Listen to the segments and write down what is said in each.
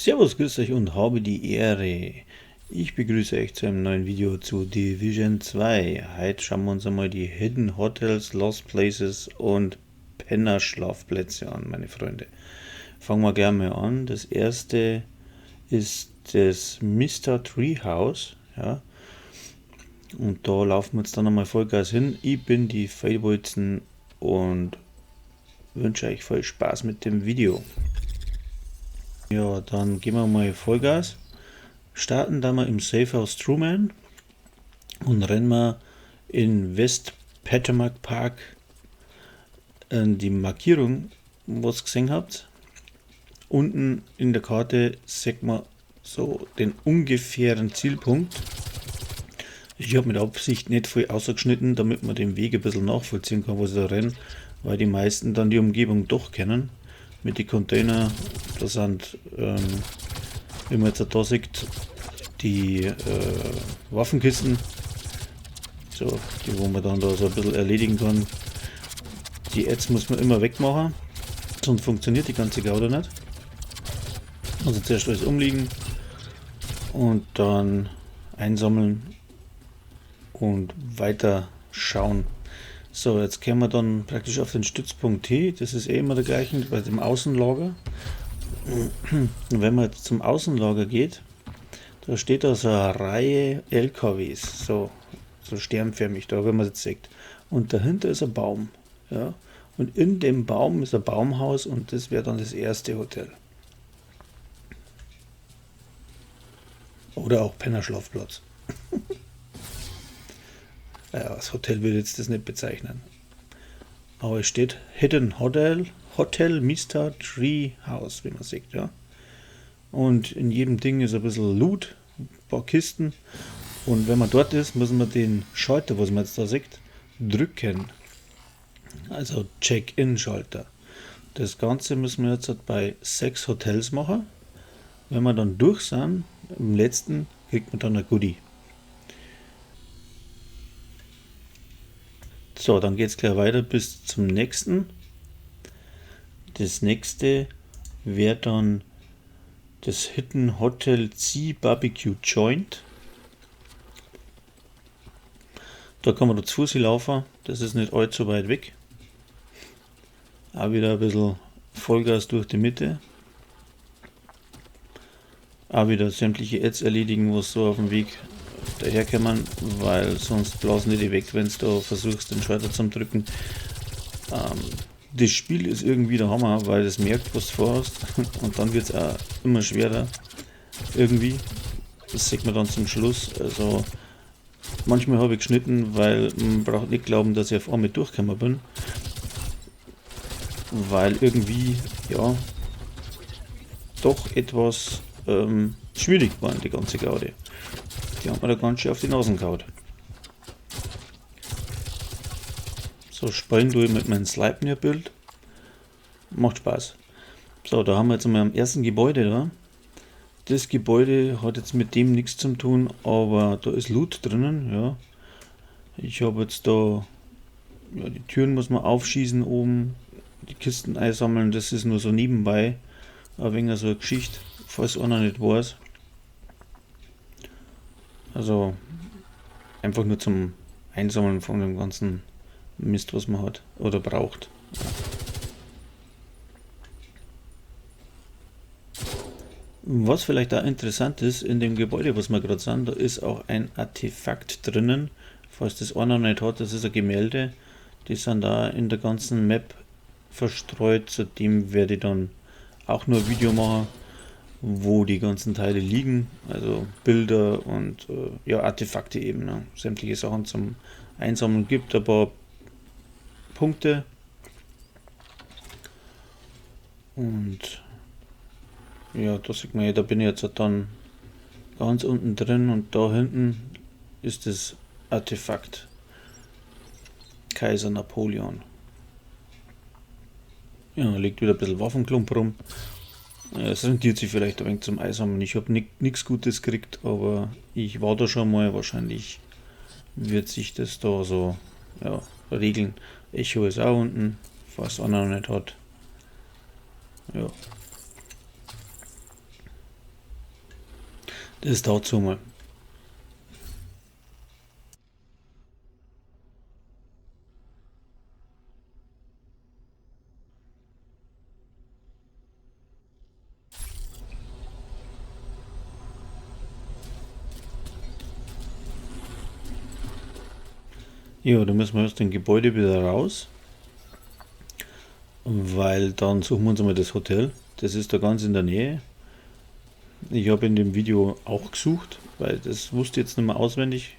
Servus, grüß euch und habe die Ehre. Ich begrüße euch zu einem neuen Video zu Division 2. Heute schauen wir uns einmal die Hidden Hotels, Lost Places und Penner-Schlafplätze an, meine Freunde. Fangen wir gerne mal an. Das erste ist das Mister Treehouse. Ja. Und da laufen wir jetzt dann einmal Vollgas hin. Ich bin die Feilbolzen und wünsche euch viel Spaß mit dem Video. Ja, dann gehen wir mal Vollgas. Starten da mal im Safehouse Truman und rennen wir in West Potomac Park in die Markierung, was ihr gesehen habt. Unten in der Karte sieht man so den ungefähren Zielpunkt. Ich habe mit Absicht nicht viel ausgeschnitten, damit man den Weg ein bisschen nachvollziehen kann, wo sie da rennen, weil die meisten dann die Umgebung doch kennen. Mit den Container, da sind, wie man jetzt da sieht, die Waffenkisten, so, die wo man dann da so ein bisschen erledigen kann. Die Ads muss man immer wegmachen, sonst funktioniert die ganze Gaude nicht. Also zuerst alles umliegen und dann einsammeln und weiter schauen. So, jetzt kommen wir dann praktisch auf den Stützpunkt T, das ist eh immer der gleiche bei dem Außenlager. Und wenn man jetzt zum Außenlager geht, da steht da so eine Reihe L K Ws, so sternförmig da, wenn man es jetzt sieht. Und dahinter ist ein Baum. Ja? Und in dem Baum ist ein Baumhaus und das wäre dann das erste Hotel. Oder auch Pennerschlafplatz. Ja, das Hotel würde jetzt das nicht bezeichnen. Aber es steht Hidden Hotel, Hotel Mister Tree House, wie man sieht, ja. Und in jedem Ding ist ein bisschen Loot, ein paar Kisten. Und wenn man dort ist, muss man den Schalter, was man jetzt da sieht, drücken. Also Check-in-Schalter. Das Ganze müssen wir jetzt halt bei 6 Hotels machen. Wenn wir dann durch sind, im letzten kriegt man dann ein Goodie. So, dann geht's gleich weiter bis zum nächsten. Das nächste wäre dann das Hidden Hotel C Barbecue Joint. Da kann man da zu Fuß laufen, das ist nicht allzu weit weg. Auch wieder ein bisschen Vollgas durch die Mitte. Auch wieder sämtliche Ads erledigen, was so auf dem Weg daherkommen, weil sonst blasen die dich weg, wenn du da versuchst, den Schalter zu drücken. Das Spiel ist irgendwie der Hammer, weil es merkt, was du vorhast und dann wird's auch immer schwerer. Irgendwie. Das sieht man dann zum Schluss. Also manchmal habe ich geschnitten, weil man braucht nicht glauben, dass ich auf einmal durchgekommen bin. Weil irgendwie, ja, doch etwas schwierig war, die ganze Gaude. Die haben mir da ganz schön auf die Nasen gehauen. So, spielen tue ich mit meinem Sleipnir-Bild. Macht Spaß. So, da haben wir jetzt einmal am ersten Gebäude da. Das Gebäude hat jetzt mit dem nichts zu tun, aber da ist Loot drinnen, ja. Ich habe jetzt da, ja, die Türen muss man aufschießen oben, die Kisten einsammeln, das ist nur so nebenbei, ein wenig so eine Geschichte, falls einer nicht weiß. Also einfach nur zum Einsammeln von dem ganzen Mist, was man hat oder braucht. Was vielleicht auch interessant ist, in dem Gebäude, was wir gerade sind, da ist auch ein Artefakt drinnen. Falls das einer nicht hat, das ist ein Gemälde. Die sind da in der ganzen Map verstreut. Zudem werde ich dann auch nur ein Video machen, wo die ganzen Teile liegen. Also Bilder und ja, Artefakte eben. Ne? Sämtliche Sachen zum Einsammeln gibt, ein paar Punkte. Und ja, da sieht man ja, da bin ich jetzt dann ganz unten drin und da hinten ist das Artefakt Kaiser Napoleon. Ja, da liegt wieder ein bisschen Waffenklump rum. Ja, es rentiert sich vielleicht ein wenig zum Einsammeln. Ich hab nix Gutes gekriegt, aber ich war da schon mal. Wahrscheinlich wird sich das da so, ja, regeln. Echo ist auch unten, falls einer noch nicht hat. Ja. Das dazu mal. Ja, da müssen wir aus dem Gebäude wieder raus, weil dann suchen wir uns einmal das Hotel. Das ist da ganz in der Nähe. Ich habe in dem Video auch gesucht, weil das wusste ich jetzt nicht mehr auswendig.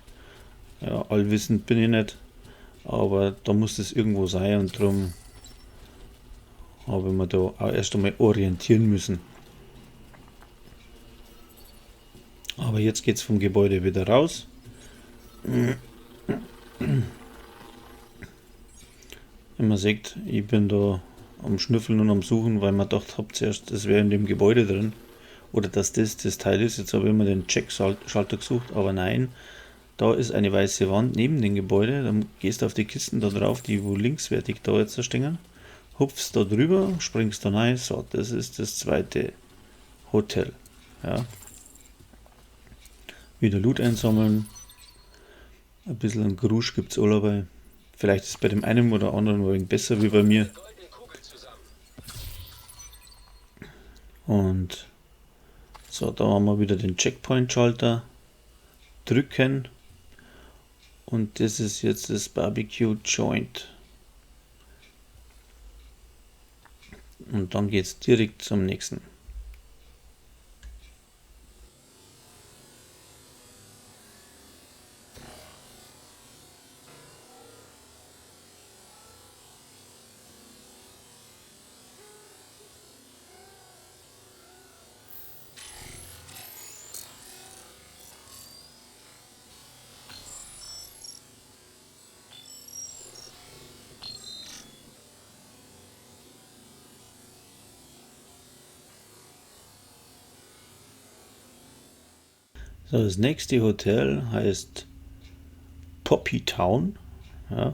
Ja, allwissend bin ich nicht, aber da muss das irgendwo sein und darum habe ich mir da auch erst einmal orientieren müssen. Aber jetzt geht's vom Gebäude wieder raus. Wie man sieht, ich bin da am Schnüffeln und am Suchen, weil man gedacht hab zuerst, das wäre in dem Gebäude drin. Oder dass das das Teil ist. Jetzt habe ich immer den Check-Schalter gesucht, aber nein, da ist eine weiße Wand neben dem Gebäude. Dann gehst du auf die Kisten da drauf, die wo linkswertig da jetzt stehen, hupfst da drüber, springst da rein. So, das ist das zweite Hotel. Ja. Wieder Loot einsammeln. Ein bisschen ein Grusch gibt's auch dabei. Vielleicht ist es bei dem einen oder anderen ein wenig besser wie bei mir. Und so, da haben wir wieder den Checkpoint-Schalter. Drücken. Und das ist jetzt das Barbecue Joint. Und dann geht's direkt zum nächsten. So, das nächste Hotel heißt Poppy Town. Ja.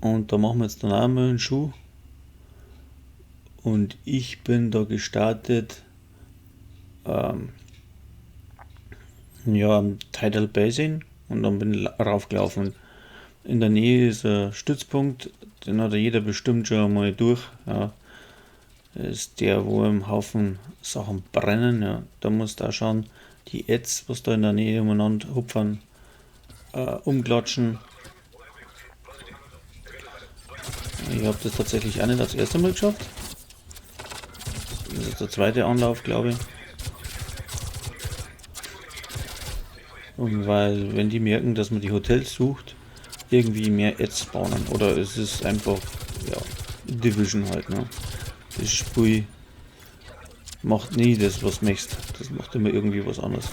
Und da machen wir jetzt dann auch mal einen Schuh. Und ich bin da gestartet am Tidal Basin und dann bin ich raufgelaufen. In der Nähe ist ein Stützpunkt, den hat ja jeder bestimmt schon mal durch. Ja. Das ist der, wo im Haufen Sachen brennen. Ja. Da musst du auch schauen, die Ads, was da in der Nähe umeinander hupfern, umklatschen. Ich hab das tatsächlich auch nicht als erstes Mal geschafft. Das ist der zweite Anlauf, glaube ich. Und weil, wenn die merken, dass man die Hotels sucht, irgendwie mehr Ads spawnen. Oder es ist einfach, ja, Division halt, ne? Das Spiel macht nie das, was du möchtest. Das macht immer irgendwie was anderes.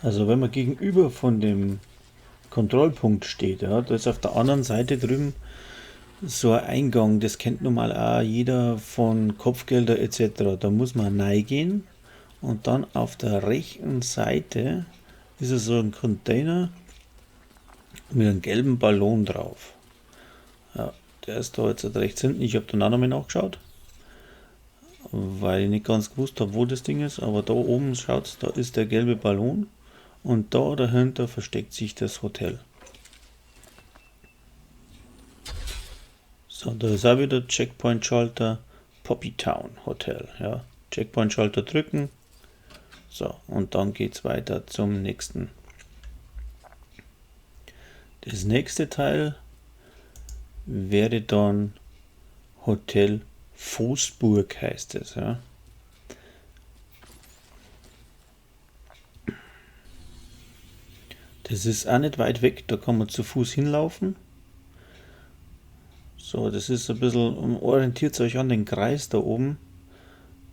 Also wenn man gegenüber von dem Kontrollpunkt steht, ja, da ist auf der anderen Seite drüben so ein Eingang, das kennt normal auch jeder von Kopfgelder et cetera. Da muss man reingehen und dann auf der rechten Seite ist es so ein Container mit einem gelben Ballon drauf. Ja, der ist da jetzt rechts hinten. Ich hab dann auch nochmal nachgeschaut, weil ich nicht ganz gewusst hab, wo das Ding ist, aber da oben schaut's, da ist der gelbe Ballon. Und da dahinter versteckt sich das Hotel. So, da ist auch wieder Checkpoint-Schalter, Poppy Town Hotel. Ja, Checkpoint-Schalter drücken. So, und dann geht's weiter zum nächsten. Das nächste Teil wäre dann Hotel Fossburg, heißt es. Ja. Das ist auch nicht weit weg, da kann man zu Fuß hinlaufen. So, das ist ein bisschen, orientiert euch an den Kreis da oben.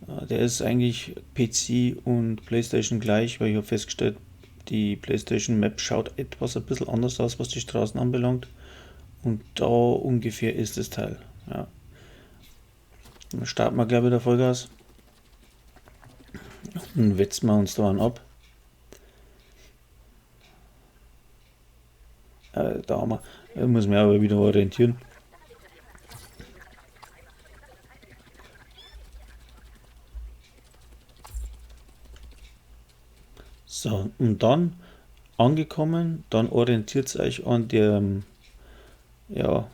Der ist eigentlich PC und PlayStation gleich, weil ich habe festgestellt, die PlayStation Map schaut etwas ein bisschen anders aus, was die Straßen anbelangt. Und da ungefähr ist das Teil. Ja. Dann starten wir gleich wieder Vollgas. Und wetzen wir uns da einen ab. Da haben wir, da muss man aber wieder orientieren. So, und dann angekommen, dann orientiert euch an dem, ja,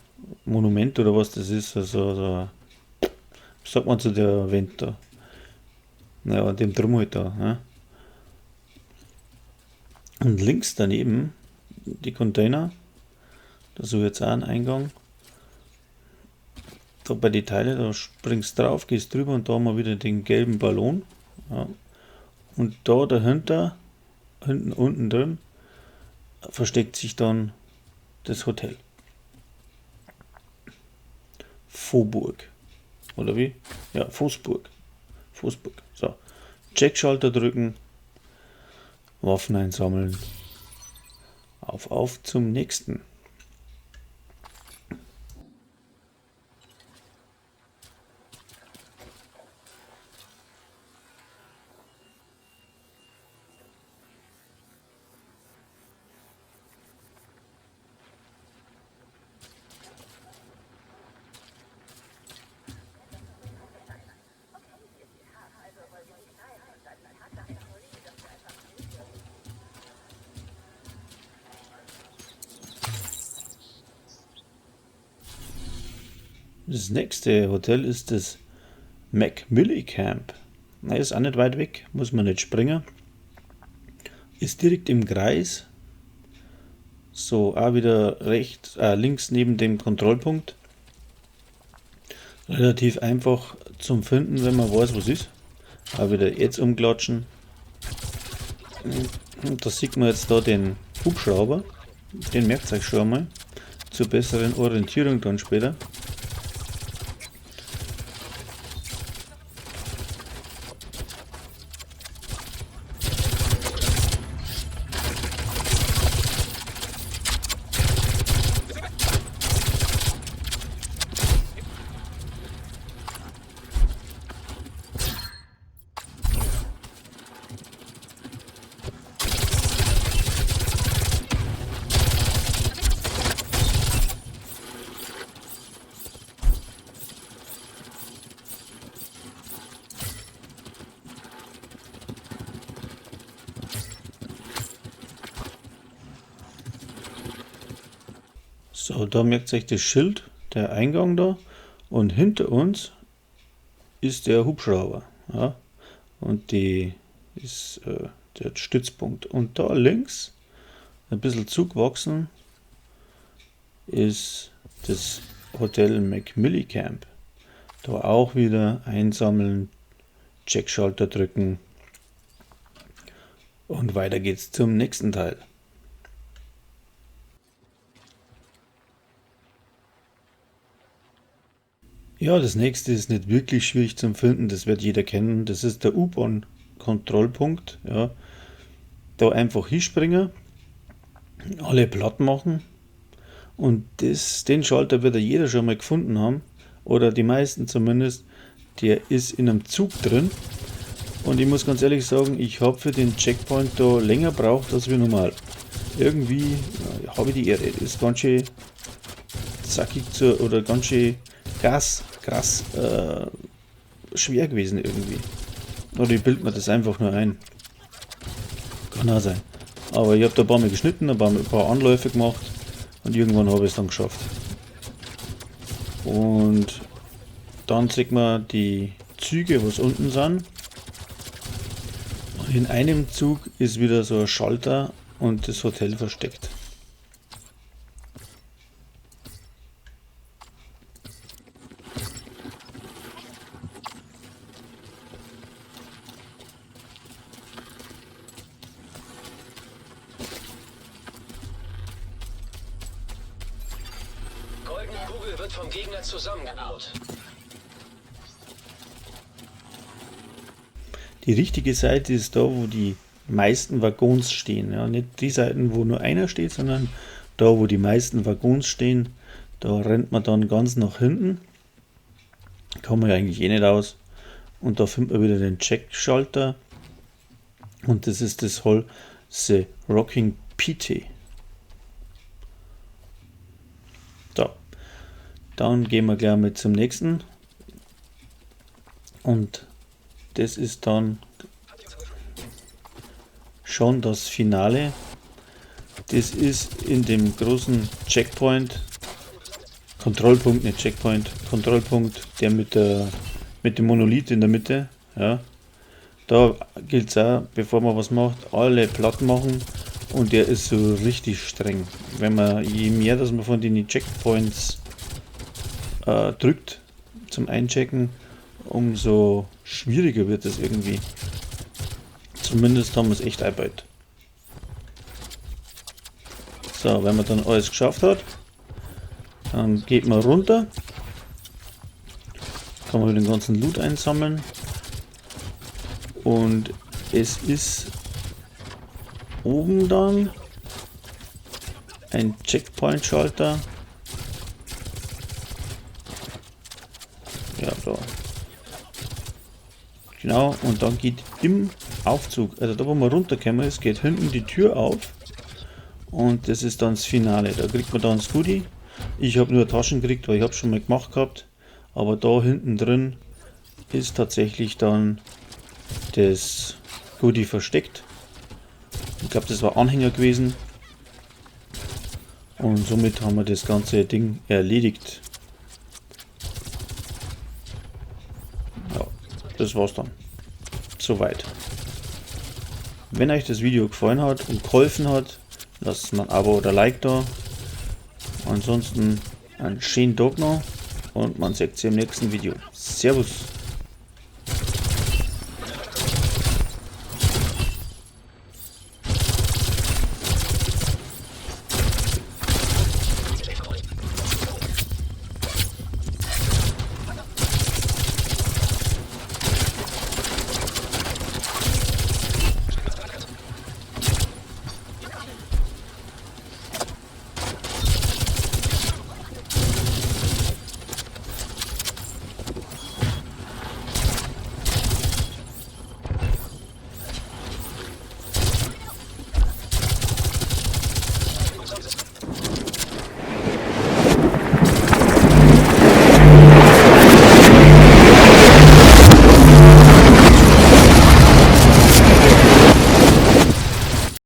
Monument oder was das ist, also, so, was sagt man zu der Wand da? Naja, an dem Drum halt da. Ne? Und links daneben die Container, da suche ich jetzt auch einen Eingang. Da bei den Teilen, da springst du drauf, gehst drüber und da haben wir wieder den gelben Ballon. Ja. Und da dahinter, hinten unten drin, versteckt sich dann das Hotel. Vohburg. Oder wie? Ja, Voßburg. Voßburg. So. Checkschalter drücken. Waffen einsammeln. Auf, auf zum nächsten. Das nächste Hotel ist das McMillie Camp. Na, ist auch nicht weit weg, muss man nicht springen. Ist direkt im Kreis. So, auch wieder links neben dem Kontrollpunkt. Relativ einfach zum Finden, wenn man weiß, was ist. Auch wieder jetzt umklatschen. Und da sieht man jetzt da den Hubschrauber. Den merkt ihr euch schon einmal. Zur besseren Orientierung dann später. So, da merkt sich das Schild, der Eingang da, und hinter uns ist der Hubschrauber, ja, und die ist der Stützpunkt. Und da links, ein bisschen zugewachsen, ist das Hotel McMillie Camp. Da auch wieder einsammeln, Checkschalter drücken und weiter geht's zum nächsten Teil. Ja, das nächste ist nicht wirklich schwierig zum Finden, das wird jeder kennen. Das ist der U-Bahn-Kontrollpunkt. Ja. Da einfach hinspringen, alle platt machen und den Schalter wird ja jeder schon mal gefunden haben, oder die meisten zumindest. Der ist in einem Zug drin und ich muss ganz ehrlich sagen, ich hab für den Checkpoint da länger gebraucht als wir normal. Irgendwie, ja, hab ich die Ehre, ist ganz schön zackig zu, oder ganz schön krass schwer gewesen irgendwie. Oder ich bild mir das einfach nur ein. Kann auch sein. Aber ich hab da ein paar Mal geschnitten, ein paar Anläufe gemacht und irgendwann hab ich's dann geschafft. Und dann sieht man die Züge, was unten sind. Und in einem Zug ist wieder so ein Schalter und das Hotel versteckt. Kugel wird vom Gegner zusammengebaut. Die richtige Seite ist da, wo die meisten Waggons stehen. Ja, nicht die Seiten, wo nur einer steht, sondern da, wo die meisten Waggons stehen. Da rennt man dann ganz nach hinten. Kann man ja eigentlich eh nicht aus. Und da findet man wieder den Check-Schalter. Und das ist das Hall The Rocking Pete. So. Dann gehen wir gleich mit zum nächsten. Und das ist dann schon das Finale. Das ist in dem großen Checkpoint, Kontrollpunkt, nicht Checkpoint, Kontrollpunkt, der mit dem Monolith in der Mitte. Ja. Da gilt's auch, bevor man was macht, alle platt machen, und der ist so richtig streng. Je mehr, dass man von den Checkpoints drückt zum Einchecken, umso schwieriger wird es irgendwie. Zumindest haben wir es echt eingebaut. So, wenn man dann alles geschafft hat, dann geht man runter. Kann man den ganzen Loot einsammeln. Und es ist oben dann ein Checkpoint-Schalter. Ja, da. Genau, und dann geht im Aufzug, also da wo man runtergekommen ist, geht hinten die Tür auf. Und das ist dann das Finale. Da kriegt man dann das Goodie. Ich hab nur Taschen gekriegt, weil ich hab's schon mal gemacht gehabt. Aber da hinten drin ist tatsächlich dann das Goodie versteckt. Ich glaub, das war Anhänger gewesen. Und somit haben wir das ganze Ding erledigt. Ja, das war's dann. Soweit. Wenn euch das Video gefallen hat und geholfen hat, lasst mal ein Abo oder Like da. Ansonsten einen schönen Tag noch und man sieht sich im nächsten Video. Servus!